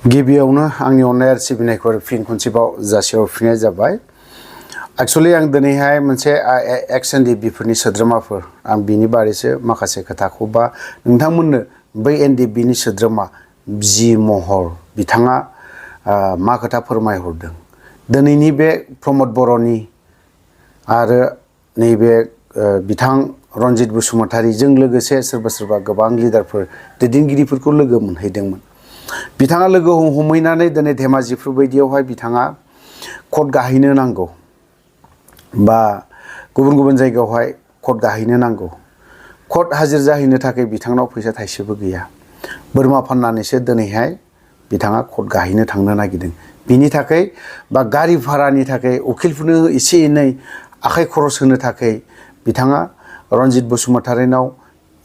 गिबियावनो आंनि अननाय आरो सिबिनायखौ फिन खनसेबाव जासिहरफिननाय जाबाय। एक्चुअली आं दिनैहाय मोनसे एक्स एनडिएफबि फोरनि सोद्रोमाफोर आं बिनि बारैसो माखासे खोथाखौ बा नोंथांमोननो बै एनडिएफबि नि सोद्रोमा जि महर बिथाङा मा खोथा फोरमायहरदों। दिनैनि बे प्रमद बर'नि आरो नैबे बिथां रनजित बसुमतारीजों लोगोसे सोरबा सोरबा गोबां लिडारफोर दैदेनगिरिफोरखौ लोगो मोनहैदोंमोन। बिथाङा लोगो हमहैनानै दिनै धेमाजिफोर बायदियावहाय बिथाङा कट गाहैनो नांगौ बा गुबुन गुबुन जायगायावहाय कट गाहैनो नांगौ। कट हाजिर जाहैनो थाखाय बिथांनाव फैसा थाइसेबो गैया। बोरमा फाननानैसो दिनैहाय बिथाङा कट गाहैनो थांनो नागिरदों। बिनि थाखाय बा गारि भारानि थाखाय उखिलफोरनो एसे एनै आखाइ खरस होनो थाखाय बिथाङा रनजित बसुमतारीनाव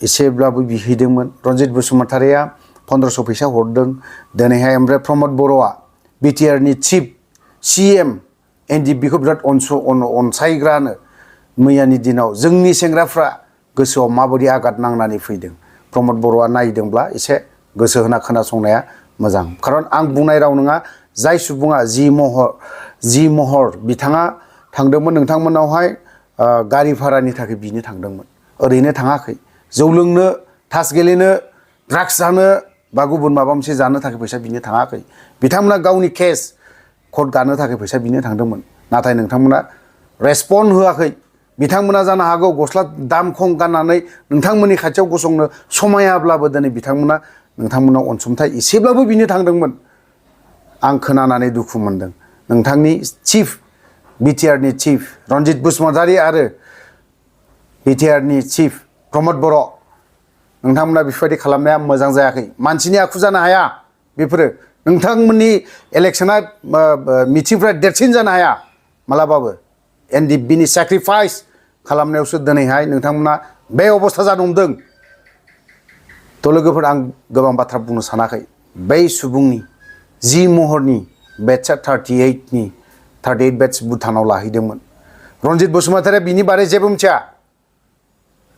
एसेब्लाबो बिहैदोंमोन। रनजित बसुमतारीया 1500 फैसा हरदों। दिनैहाय ओमफ्राय प्रमद बर'आ बिटिआर नि चिफ सिएम एनडिएफबि खौ बिराद अनसायग्रानो मैयानि दिनाव जोंनि सेंग्राफ्रा गोसोआव माबायदि आघात नांनानै फैदों। प्रमद बर'आ नायदोंब्ला एसे गोसो होना खोनासंनाया मोजां। खारन आं बुंनाय राव नङा। जाय सुबुङा जि महर बिथाङा थांदोंमोन नोंथांमोनावहाय गारि भारानि थाखाय बिनो थांदोंमोन। ओरैनो थाङाखै। जौ लोंनो, तास गेलेनो, ड्राग्स जानो बा गुबुन माबा मोनसे जानो थाखाय फैसा बिनो थाङाखै। बिथांमोना गावनि केस कट गानो थाखाय फैसा बिनो थांदोंमोन। नाथाय नोंथांमोना रेसपन्ड होआखै। बिथांमोना जानो हागौ गस्ला दाम खम गाननानै नोंथांमोननि खाथियाव गसंनो समायाब्लाबो दिनै बिथांमोना नोंथांमोनाव अनसुंथाइ एसेब्लाबो बिनो थांदोंमोन। आं खोनानानै दुखु मोनदों। नोंथांनि चिफ बिटिआर नि चिफ रनजित बसुमतारी आरो बिटिआर नि चिफ प्रमद बर' नोंथांमोना बेफोरबायदि खालामनाया मोजां जायाखै। मानसिनि आखु जानो हाया बेफोरो। नोंथांमोननि इलेक्शना मिथिंफ्रा देरसिन जानो हाया मालाबाबो। एनडिएफबि नि सेक्रिफाइस खालामनायावसो दिनैहाय नोंथांमोना बे अबस्था जानो हमदों। थ' लोगोफोर आं गोबां बाथ्रा बुंनो सानाखै। बै सुबुंनि जि महरनि बेटसआ 38 बेटस भुटानाव लाहैदोंमोन। रनजित बसुमतारीया बिनि बारै जेबो मिथिया।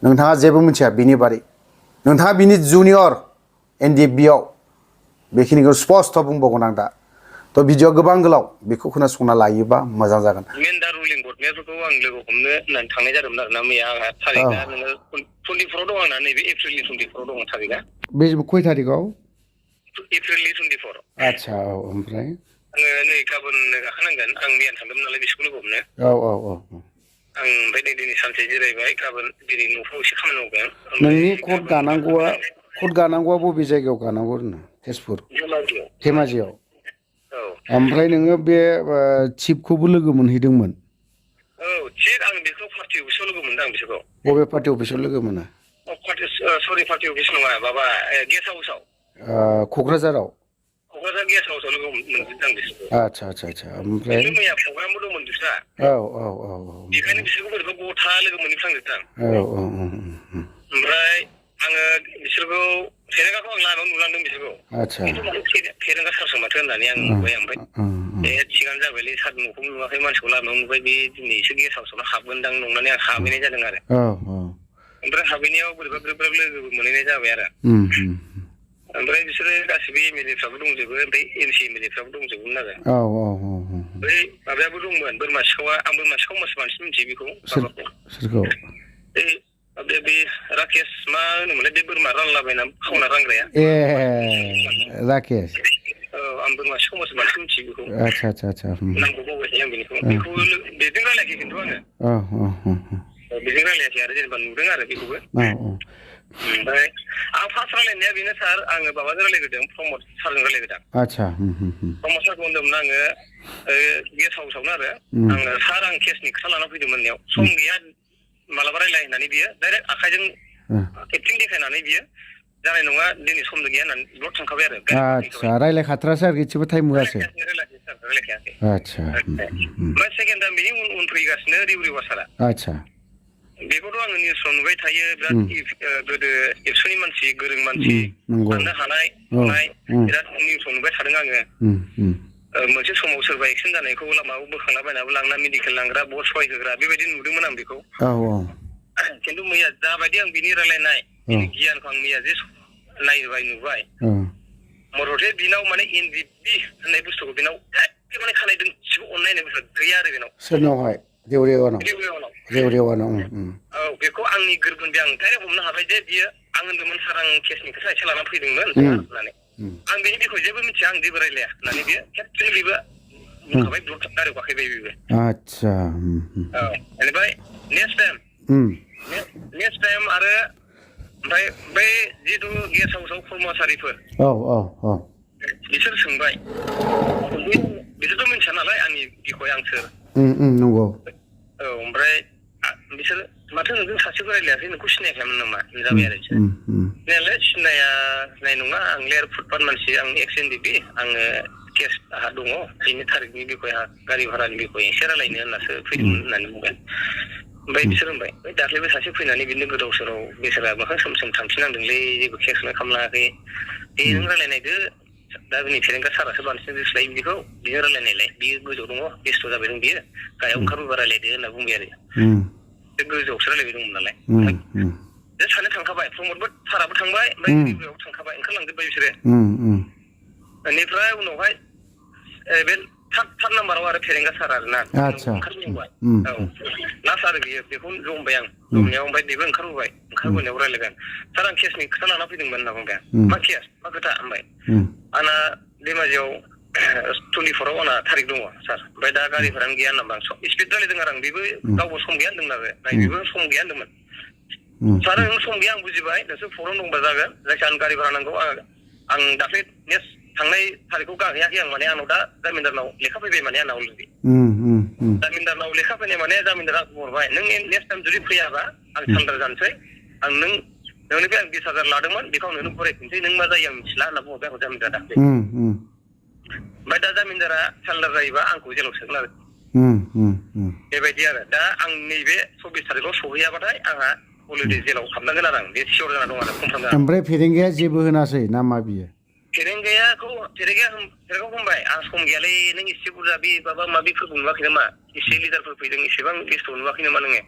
नोंथाङा जेबो मिथिया बिनि बारै। नोंथाङा बिनि जुनियर एनडिएफबि आव बेखिनिखौ स्पस्ट बुंबावगोन आं दा। थ' भिडिअ गोबां गोलाव बेखौ खोनासंना लायोबा मोजां जागोन। मेन दा रुलिं गभर्नमेन्टफोरखौ आं लोगो हमनो होननानै थांनाय जादोंमोन आरोना मैया। आंहा थारिखआ नोङो 24 दं आंना नैबे एप्रिलनि 24 दङ थारिखआ। बे खय थारिखआव? एप्रिलनि 24। आच्छा औ ओमफ्राय आङो नै गाबोन गाखोनांगोन। आं मैया थांदोंमोन नालाय बिसोरखौ लोगो हमनो। औ आं ओमफ्राय दिनै सानसे जिरायबाय। गाबोन दिनै न'फ्राव एसे खामानि मावगोन। नोंनि कट गानांगौआ बबे जायगायाव गानांगौ होनो? तेजपुर धेमाजियाव। औ ओमफ्राय नोङो बे चिफखौबो लोगो मोनहैदोंमोन? औ थिग आं बेखौ पार्टि अफिसाव लोगो मोनदों आं बिसोरखौ। बबे पार्टि अफिसाव लोगो मोना? सरि पार्टि अफिस नङा माबा गेस्ट हाउसाव। क'क्राझाराव? क'क्राझार गेस्ट हाउसाव लोगो मोनजोबदों आं बिसोरखौ। आच्छा ओमफ्राय खिन्थु मैया प्रग्रामबो दंमोन बिस्रा। औ बेखायनो बिसोरखौ बोरैबा गथा लोगो मोनहैफ्लांजोबदों आं। ओमफ्राय आङो बिसोरखौ फेरेंगाखौ आं लामायाव नुलांदों बिसोरखौ। आच्छा फेरेंगा सारसो माथो होननानै आं नुबाय। ओमफ्राय थिगानो जाबायलै सार न'खौ नुवाखै मानसिखौ लामायाव नुबाय। बे दिनैसो गेस्ट हाउसावनो हाबगोनदां नंनानै आं हाबहैनाय जादों आरो। ओमफ्राय हाबहैनायाव बोरैबा ग्रोब लोगोबो मोनहैनाय जाबाय आरो। ओमफ्राय बिसोरो गासिबो एमएलएफ्राबो दंजोबो। ओमफ्राय एमसि एमएलएफ्राबो दंजोबोमोन आरो। बै माबायाबो दंमोन बोरमा सिखावा। आं बोरमा सिखाव बांसिन मिथियो बेखौ माबाखौ। सोरखौ? बे राकेश मा होनोमोनलाय बे बोरमा रानलाबायना खावना रानग्राया। ए राकेश। औ आं बोरमा सिखाव बांसिन मिथियो बेखौ। आच्छा नामखौ बावबाय थायो आं बेनिखौ। बेजों रायलायाखै खिन्थु आङो। बेजों रायलायाखै आरो जेनेबा नुदों आरो बेखौबो। ओमफ्राय आं फार्स्ट रायलायनाया बेनो सार। आङो माबाजों रायलायग्रोदों प्रमद सारजों रायलायग्रोदों। आच्छा प्रमद सारखौ होनदोंमोन आङो गेस्ट हाउसावनो आरो। आङो सार आं केसनि खोथा लाना फैदोंमोन होननायाव सम गैया मालाबा रायलाय होननानै बियो डाइरेक्ट आखाइजों एक्टिं देखायनानै बियो जानाय नङा दिनै समबो गैया होननानै ब्लड थांखाबाय आरो। आच्छा रायलायखाथ्रासै आरो एसेबो टाइम होआसै? रायलायखायाखै। आच्छा ओमफ्राय सेकेन्ड टाइम बेनि उन फैगासिनो रिउरिवा सारा। आच्छा बेखौथ' आङो निउसफ्राव नुबाय थायो। बिराद गोदो एबसुनि मानसि गोरों मानसि साननो हानाय हनाय बिराद निउसआव नुबाय थादों आङो। मोनसे समाव सोरबा एक्सिडेन्ट जानायखौ लामायाव बोखांलाबायनाबो लांना मेडिकेल लांग्रा बस सहाय होग्रा बेबायदि नुदोंमोन आं बेखौ। खिन्थु मैया जाबायदि आं बिनि रायलायनाय बिनि गियानखौ आं मैया जे नायबाय नुबाय मरथे बिनाव माने ndfb होननाय बुस्थुखौ बिनाव एखे माने खानाय दोंसेबो अननाय होननाय बुस्थु गैया आरो बिनाव सोरनावहाय देवरेवानाव औ बेखौ आंनि गोरबोनिफ्राय आं डाइरेक्ट हमनो हाबाय जे बियो आं होनदोंमोन सार आं केसनि खोथा एसे लानानै फैदोंमोन होननानै आं बेनि बिखय जेबो मिथिया आं जेबो रायलाया होननानै बियो खेबसेनो बेबो बुंखाबाय ब्लक दारेगाखैबाय बेबो आच्छा औ बेनिफ्राय नेक्स्ट टाइम आरो ओमफ्राय बै जिथु गेस्ट हाउसआव कर्मचारिफोर बिसोर सोंबाय बिसोरथ' मिथिया नालाय आंनि बिखय आं सोर नंगौ औ ओमफ्राय बिसोर माथो नोंजों सासेबो रायलायाखै नोंखौ सिनायाखैमोन नामा जाबाय आरो सिनायालाय सिनायनाय नङा आंलाय आरो फुटपाथ मानसि आं एक्स ndfb आङो केस आहा दङ बेनि थारिखनि बिखय आहा गारि भारानि बिखय एसे रायलायनो होननासो फैदोंमोन होननानै बुंबाय ओमफ्राय बिसोर होनबाय दाख्लैबो सासे फैनानै बिदिनो गोदाव सोराव बेसोरा मोखां सोम सोम थांफिननांदोंलै जेबो केसखौनो खालामलाङाखै बे नों रायलायनायदो दा जोंनि फेरेंगा सारासो बांसिन गोसोलायो बिदिखौ बिजों रायलायनायलाय बियो गोजौआव दङ बेस्थ' जाबाय दं बियो गाहायाव ओंखारबोबा रायलायदो होनना बुंबाय आरो बे गोजौआवसो रायलायबाय दंमोन नालाय बे सानै थांखाबाय प्रमदबो साराबो थांबाय ओमफ्राय रिभिउआवबो थांखाबाय ओंखारलांजोब्बाय बिसोरो बेनिफ्राय उनावहाय बे थार्ड नाम्बाराव आरो फेरेंगा सार आरोना ओंखारबोबाय औ लास्ट आरो बियो बेखौ जमबाय आं जमनायाव ओमफ्राय बेबो ओंखारबोनायाव रायलायबाय सार आं केसनि खोथा लाना फैदोंमोन होनना बुंबाय मा केस मा खोथा होनबाय आंना धेमाजियाव 24आव आंना थारिख दङ सार ओमफ्राय दा गारिफोरानो गैया होनना स्पिड रायलायदों आरो आं बेबो गावबो सम गैया होनदोंमोन आरो बेबो सम गैया होनदोंमोन सार नों सम गैया आं बुजिबाय नोंसोर प्रब्लेम दंबा जागोन जायखिया आं गारि भारा नांगौ आं दाख्लै नेक्स्ट थांनाय थारिखखौ गाहैयाखै आं माने आंनाव दा जामिनदारनाव लेखा फैबाय माने आंनाव अलरेडि जामिनदारनाव लेखा फैनाय माने जामिनदारा हरबाय नों नेक्स्ट टाइम जुदि फैयाबा आं सान्दार जानोसै आं नोंनिफ्राय आं 20,000 लादोंमोन बेखौ आं नोंनो फरायफिनसै नों मा जायो आं मिथिला होनना बुंबाय आंखौ जामिनदारा दाख्लै ओमफ्य दा जामिनदारा सान्दार जायोबा आंखौ जेलाव सोगोन आरो बेबायदि आरो दा आं नैबे 24 थारिखआव सहैयाबाथाय आंहा अलरेडि जेलाव हाबनांगोन आरो आं बे सियर जाना दं आरो कनफार्म जाना ओमफ्राय फेरेंगाया जेबो होनासै ना मा बियो फेरेंगाया बुंबाय आं सम गैयालै नों एसे बुरजा बे माबा माबिफोरखौ नुवाखै नामा एसे लिडारफोर फैदों एसेबां बेस्थ' नुवाखै नामा नोङो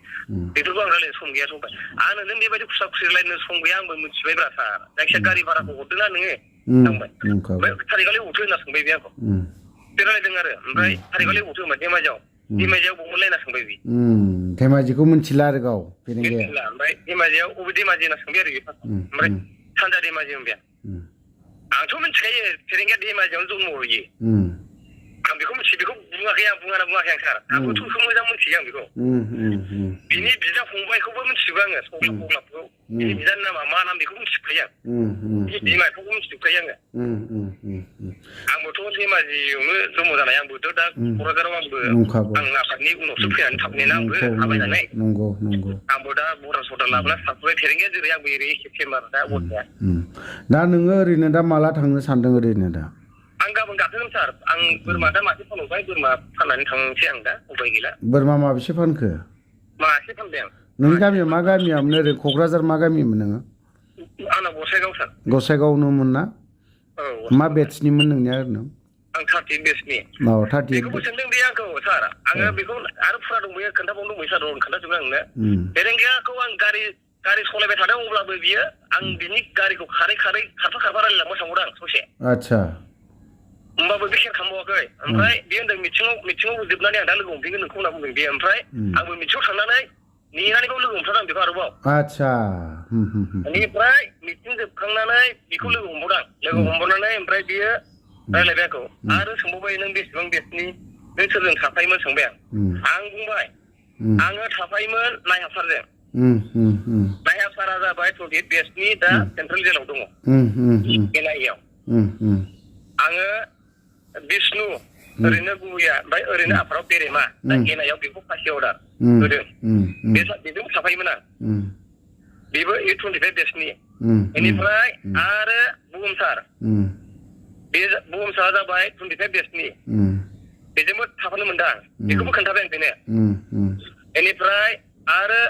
बेफोरखौ आं रायलायनो सम गैया बुंबाय आंनो नों बेबायदि खुसा खुसि रायलायनो सम गैया आंबो मिथिबायब्रा सार जायखिया गारि भाराखौ हरदोंना नोङो थांबाय ओमफ्राय थारिखालि हरथो होनना सोंबाय बे आंखौ बे रायलायदों आरो ओमफ्राय थारिखालि हरथो होनबाय धेमाजियाव बहनलायना सोंबाय बि धेमाजिखौ मिथिला आरो गाव फेरेंगाया ओमफ्राय धेमाजियाव अबे धेमाजि होनना सोंबाय आरो बे ओमफ्राय सानजा धेमाजि होनबाय आंथ' मिथिखायो फेरेंगाया धेमाजियावनो जन्म होयो आं बेखौ मिथियो बेखौ बुङाखै आं बुङाखै आं सार आंबोथ' बेखौ मोजां मिथियो आं बेखौ बिनि बिदा फंबायखौबो मिथिजोबो आङो सग्लाबखौ बिनि बिदानि नामा मा नाम बेखौ मिथिजोबखायो आं बिमा बिफाखौ मिथिजोबखायो आङो आंबोथ' धेमाजियावनो जन्म जानाय आंबोथ' दा क'क्राझाराव आंबो आं आफादनि उनावसो फैनानै थाफैनाय आंबो थाबायनानै आंबो दा बर्डार सर्डार लाबोना थाफैबाय फेरेंगाया जेरै आंबो एरै सेप्तेम्बर दा अबस्थाया दा नोङो ओरैनो दा माला थांनो सानदों ओरैनो दा आं गाबोन गाखोगोन सार आं बोरमा दा मासे फानहरबाय बोरमा फाननानै थांनोसै आं दा उपाय गैला बोरमा माबेसे फानखो मासे फानबाय आं नोंनि गामिया मा गामियामोन ओरै क'क्राझार मा गामिमोन नोङो आंना गसाइगाव सार गसाइगावनोमोन ना औ मा बेट्सनिमोन नोंनिया ओरैनो आं 38 बेट्सनि बेखौबो सोंदों बे आंखौ सार आङो बेखौ आरो फुरा दंबोयो खोन्थाबावनो दंबोयो सार खोन्थाजोबो आंनो फेरेंगायाखौ आं गारि सलायबाय थादों अब्लाबो बियो आं बिनि गारिखौ खारफा रायलायलांबाय थांबावदों आं ससे आच्छा होमबाबो बे केयार खालामबावाखै ओमफ्राय बे होनदों मिथिङाव जोबनानै आं दा लोगो हमफिनगोन नोंखौ होनना बुंदों बे ओमफ्राय आंबो मिथिङाव थांनानै नेनानैबाव लोगो हमथारदों बेखौ आरोबाव आच्छा बेनिफ्राय मिथिं जोबखांनानै बेखौ लोगो हमबावनानै ओमफ्राय बियो रायलायबाय आंखौ आरो सोंबावबाय नों बेसेबां बेट्सनि नों सोरजों थाफायोमोन सोंबाय आं बुंबाय आङो थाफायोमोन नायहाबसारजों नायहाबसारा जाबाय 28 बेट्सनि दा सेन्ट्रेल जेलाव दङ एनआइएआव आङो बिष्णु ओरैनो गुबैया ओमफ्राय ओरैनो आफादाव बेरेमा दा एनआइआव बेखौ फासि अर्डार होदों बेजोंबो थाफायोमोन आं बेबो 25 बेट्सनि बेनिफ्राय आरो बुहुमसार बे बुहुमसारा जाबाय 25 बेट्सनि बेजोंबो थाफानो मोनदां बेखौबो खोन्थाबाय आं बेनो बेनिफ्राय आरो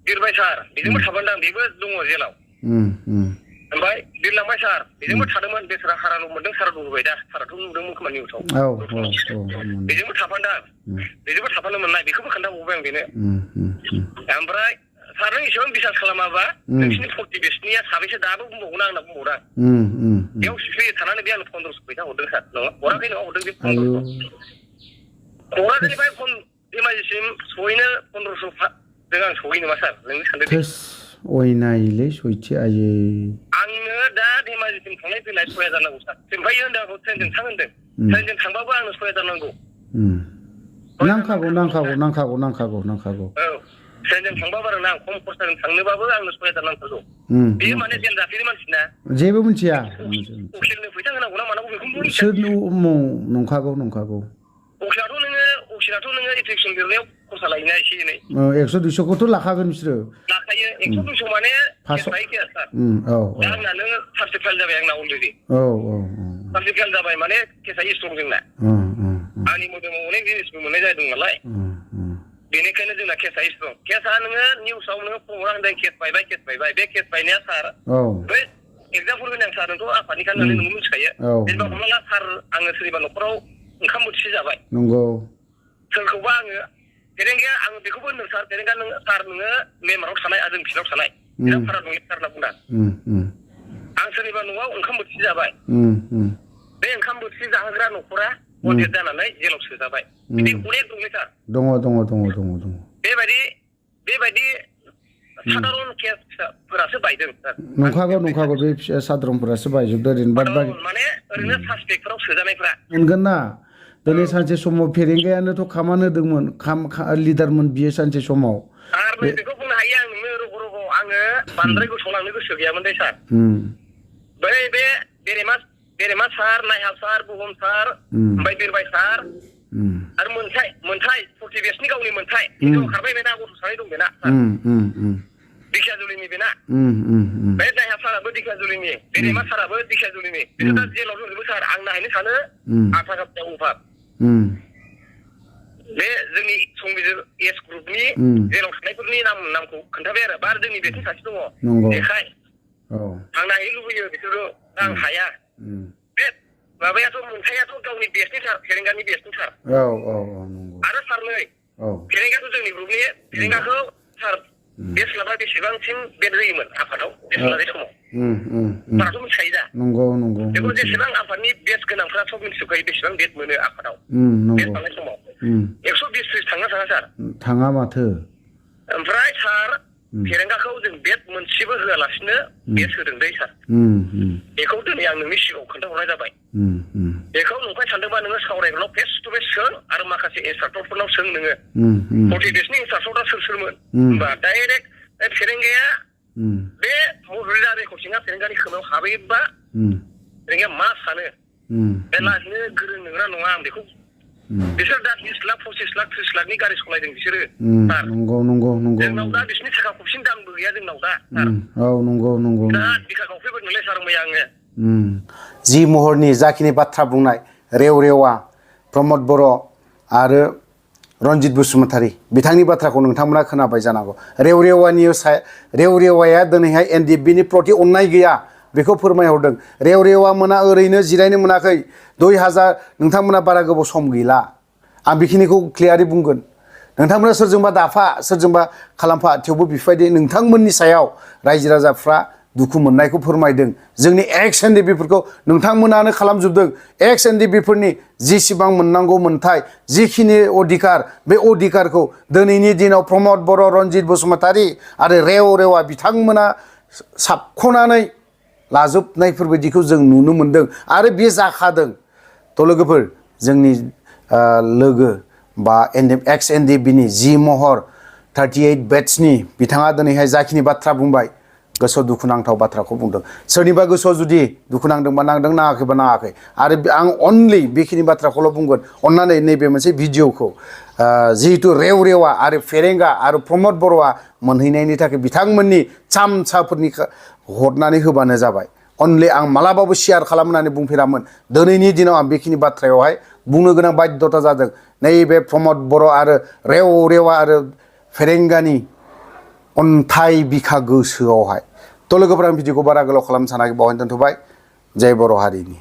बिरबाय सार बेजोंबो थाफानदां बेबो दङ जेलाव ओमफ्राय बिरलांबाय सार बेजोंबो थादोंमोन बेसोरा हाराल' मोनदों सारादु होबाय दा साराथ' नुदोंमोन खोमा निउसाव बेजोंबो थाफानो मोननाय बेखौबो खोन्थाबावबाय आं बेनो ओमफ्राय सारनों इसेबां बिसास खालामाबा नोंसिनि 40 बेसनिया साबैसे दाबो बुंबावगोन आंना बुंबावदा बेयाव सुयो थानानै बे आंनो 1500 फैसा हरदों सार नङा हराखै नङा हरदों बे 1500 क'क्राझारनिफ्राय धेमाजिसिम सहैनो 1500 जों आं सहैयो नामा सार नों सानदो दे अयनायलै सयथि आयै आंनो दा धेमाजिसिम थांलाय फैलाय 6000 नांगौ सार ओमफ्राय होनदों आंखौ ट्रेनजों थां होनदों ट्रेनजों थांबाबो आंनो 6000 नांगौ नांखागौ औ ट्रेनजों थांबाबो आरो ना खम खरसाजों थांनोबाबो आंनो 6000 नांथारगौ बेयो माने जेन जाफेरि मानसिना जेबो मिथिया उखिलनो फैसा होनांगौ ना मानांगौ बेखौ मिथिया सोरनो नंखागौ उखिलाथ' नोङो एप्लिकेसन लिरनायाव खरसा लायोना एसे एनै 100 200खौथ' लाखागोन बिसोरो लाखायो 100 200 माने केस बाय केस सार दा आंना नों सार्टिफाइड फाइल जाबाय आंना अलरेडि सार्टिफाइड फाइल जाबाय माने केसा स्ट्रं जोंना आंनि मोदोमाव अनेक जिनिसबो मोननाय जादों नालाय बेनिखायनो जोंना केसा स्ट्रं केसा नोङो निउसाव नोङो खबर होनदों केस बायबाय बे केस बायनाया सार बै एग्जामपोल होनो आं सार नोंथ' आफादनि होननानै नोंबो मिथिखायो जेनेबा हमना ला सार आङो सोरनिबा न'खराव ओंखाम बोथिसे जाबाय नंगौ सोरखौबा आङो फेरेंगाया आङो बेखौबो होनदों सार फेरेंगा नोङो सार नोङो मेम्बाराव थानाय आरो जों फिल्डआव थानाय बिराद फाराग दं सार होनना बुंदा आं सोरनिबा न'आव ओंखाम बोथिसे जाबाय बे ओंखाम बोथिसे जाहोग्रा न'खरा कन्टेक्ट जानानै जेलाव सोजाबाय बिदि अनेक दंलै सार दङ बेबायदि साधारन केसफोरासो बायदों सार नंखागौ बे साधारनफोरासो बायजोबदों माने ओरैनो सासपेक्टफोराव सोजानायफ्रा मोनगोन ना दिनै सानसे समाव फेरेंगायानोथ' खामान होदोंमोन लिडारमोन बियो सानसे समाव आरो बेखौ बुंनो हायो आं नोंनो रग' आङो बांद्राय गोसोआव लांनो गोसो गैयामोन दे सार बै बे बेरेमा सार नायहाब सार बुहुम सार ओमफ्राय बिरबाय सार आरो मोनथाय 40 बेसनि गावनि मोनथाय हिनजाव खारबाय बेना गथ' सानै दं बेना दिखियाजुलिनि बेना बे नायहाब साराबो दिखियाजुलिनि बेरेमा साराबो दिखियाजुलिनि बिसोर दा जेलाव दंजोबो सार आं नायनो सानो आथा गाबजा अभाब बे जोंनि संबिजिर एस ग्रुपनि जेराव थानायफोरनि नामखौ खोन्थाबाय आरो बार जोंनि बेथिं सासे दङ देखाय आं नायनो लुबैयो बिसोरो आं हाया बे माबायाथ' मोनथायाथ' गावनि बेसनि सार फेरेंगानि बेसनि सार आरो सार नै फेरेंगाथ' जोंनि ग्रुपनि फेरेंगाखौ सार बेस लाबा बेसेबांसिम बेद होयोमोन आफादाव बेस लानाय समाव साराथ' मिथिखायो दा बेखौ जेसेबां आफादनि बेस गोनांफ्रा सब मिथिजोबखायो बेसेबां बेद मोनो आफादाव बेस लानाय समाव 120 थाङा सार थाङा माथो ओमफ्राय सार फेरेंगाखौ जों बेद मोनसेबो होआलासिनो बेस होदों दै सार बेखौ दिनै आं नोंनि सिगाङाव खोन्थाहरनाय जाबाय बेखौ नंखाय सानदोंबा नोङो सावरायग्रानाव फेस टु फेस सों आरो माखासे इन्सट्राक्टरफोरनाव सों नोङो 40 बेसनि इन्सट्राक्टरा सोरमोन होमबा डाइरेक्ट फेरेंगाया बे मबाइल रेकर्डिंआ फेरेंगानि खोमायाव हाबैबा फेरेंगाया मा सानो बे लाजिनो गोरों नोंगोना नङा आं बेखौ बिसोर दा 20 लाख 25 लाख 30 लाखनि गारि सालायदों बिसोरो नंगौ जोंनाव दा बिसोरनि थाखा खबसिन दामबो गैया जोंनाव दा नंगौ दा बिखा गावफैबाय नालाय सार मैया आङो जि महरनि जाखिनि बाथ्रा बुंनाय रेवरेवा प्रमद बर' आरो रनजित बसुमतारी बिथांनि बाथ्राखौ नोंथांमोना खोनाबाय जानांगौ रेवरेवाया दिनैहाय एनडिएफबिनि प्रति अननाय गैया बेखौ फोरमायहरदों रेवरेवा मोना ओरैनो जिरायनो मोनाखै 2000 नोंथांमोना बारा गोबाव सम गैला आं बेखिनिखौ क्लियारै बुंगोन नोंथांमोना सोरजोंबा दाफा सोरजोंबा खालामफा थेवबो बेफोरबायदि नोंथांमोननि सायाव रायजो राजाफ्रा दुखु मोननायखौ फोरमायदों जोंनि एक्स एनडिएफबिफोरखौ नोंथांमोनानो खालामजोबदों एक्स एनडिएफबिफोरनि जेसेबां मोननांगौ मोनथाय जिखिनि अधिकार बे अधिकारखौ दिनैनि दिनाव प्रमद बर' रनजित बसुमतारी आरो रेवरेवा बिथांमोना साबख'नानै लाजोबनायफोरबायदिखौ जों नुनो मोनदों आरो बे जाखादों थ' लोगोफोर जोंनि लोगो बा एक्स एनडिएफबिनि जि महर 38 बेट्सनि बिथाङा दिनैहाय जाखिनि बाथ्रा बुंबाय गोसोआव दुखुनांथाव बाथ्राखौ बुंदों सोरनिबा गोसोआव जुदि दुखु नांदोंबा नांदों नाङाखैबा नाङाखै आरो आं अनलि बेखिनि बाथ्राखौल' बुंगोन अन्नानै नैबे मोनसे भिडिअखौ जिहेतु रेवरेवा आरो फेरेंगा आरो प्रमद बर'आ मोनहैनायनि थाखाय बिथांमोननि चामचाफोरनि हरनानै होबानो जाबाय अनलि आं मालाबाबो शेयार खालाम होननानै बुंफेरामोन दिनैनि दिनाव आं बेखिनि बाथ्रायावहाय बुंनो गोनां बाध्यता जादों नैबे प्रमद बर' आरो रेवरेवा आरो फेरेंगानि अन्थाइ बिखा गोसोआवहाय थ' लोगोफोर आं भिडिअखौ बारा गोलाव खालामनो सानाखै बावहाय दोनथ'बाय जय बर' हारिनि